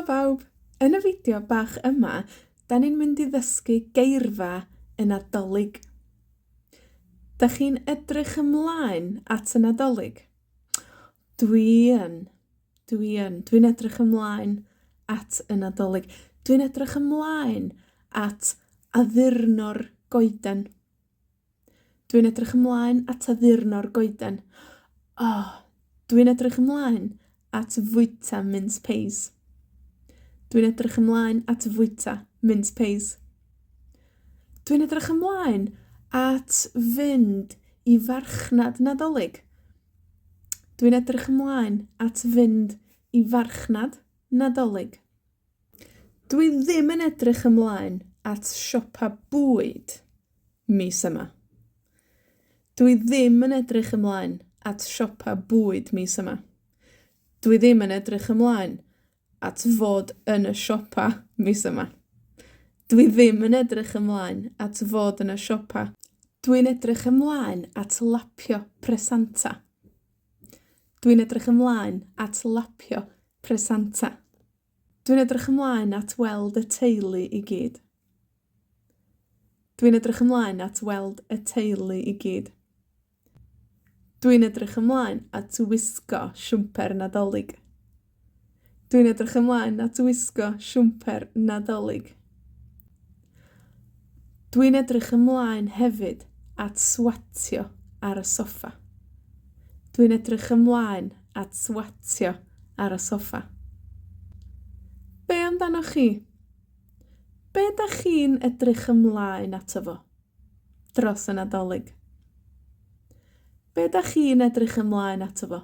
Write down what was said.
bawb! Yn y fideo bach yma, 'da ni'n mynd i ddysgu geirfa y Nadolig. 'Dach chi'n edrych ymlaen at y Nadolig? Dwi yn. Dwi yn. Dwi'n edrych ymlaen at y Nadolig. Dwi'n edrych ymlaen at addurno'r goeden. Dwi'n edrych ymlaen at addurno'r goeden. O, dwi'n edrych ymlaen at fwyta mince pies. Dwi'n edrych ymlaen at fwyta mince pies. Dwi'n edrych ymlaen at fynd i farchnad Nadolig. Dwi'n edrych ymlaen at fynd i farchnad Nadolig. Dwi ddim yn edrych ymlaen at siopa bwyd mis yma. Dwi ddim yn edrych ymlaen at siopa bwyd mis yma. Dwi ddim yn edrych ymlaen at fod yn y siopa mis yma. Dwi ddim yn edrych ymlaen at fod yn y siopa. Dwi'n edrych ymlaen at lapio presanta. Dwi'n edrych ymlaen at lapio presanta. Dwi'n edrych ymlaen at weld y teulu i gyd. Dwi'n edrych ymlaen at weld y teulu i gyd. Dwi'n edrych ymlaen at wisgo siwmper Nadolig. Dwi'n edrych ymlaen at wisgo siwmper Nadolig. Dwi'n edrych ymlaen hefyd at swatio ar y soffa. Dwi'n edrych ymlaen at swatio ar y soffa. Be amdanoch chi? Be 'dach chi'n edrych ymlaen ato fo dros y Nadolig? Be 'dach chi'n edrych ymlaen ato fo?